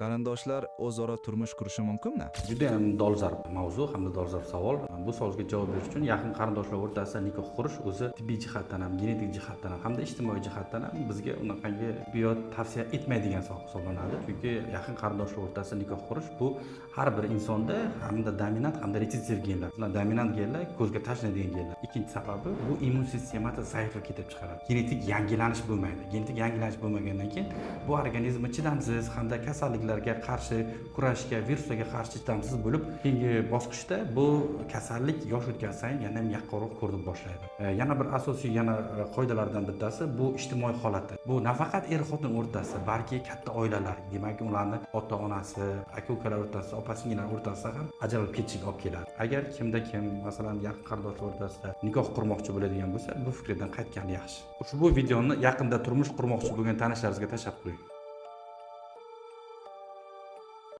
Qarindoshlar o'zaro turmush qurishi mumkinmi? Judayam dolzarb mavzu hamda dolzarb savol. Bu savolga javob berish uchun yaqin qarindoshlar o'rtasida nikoh qurish o'zi tibbiy jihatdan ham, genetik jihatdan ham hamda ijtimoiy jihatdan ham bizga unaqangi tibbiyot tavsiya etmaydigan soha hisoblanadi. Chunki yaqin qarindoshlar o'rtasida nikoh qurish bu har bir insonda hamda dominant, hamda retsessiv genlar. Masalan, dominant genlar ko'zga tashlanadigan genlar. Ikkinchi sababi, bu immun sistemasi zaiflik keltirib chiqaradi. Genetik yangilanish bo'lmaydi. Genetik yangilanish bo'lmagandan keyin bu organizmi chidamsiz hamda kasalliklarga qarshi kurashga, viruslarga qarshi chidamsiz bo'lib, keyingi bosqichda bu kasallik yosh o'tgan sayin yana ham yaqqolroq ko'rinib boshlaydi. Yana bir asosiy yana qoidalardan bittasi bu ijtimoiy holati. Bu nafaqat er xotin o'rtasida, balki katta oilalar, demak, ularni ota onasi, aka ukalar o'rtasida, opa singillar o'rtasida ham ajralib ketishiga olib keladi. Agar kimda kim, masalan, yaqin qarindoshlar o'rtasida nikoh qurmoqchi bo'ladigan bo'lsa, bu fikridan qaytgani yaxshi. Ushbu videoni yaqinda turmush qurmoqchi bo'lgan tanishlaringizga tashlab qo'ying.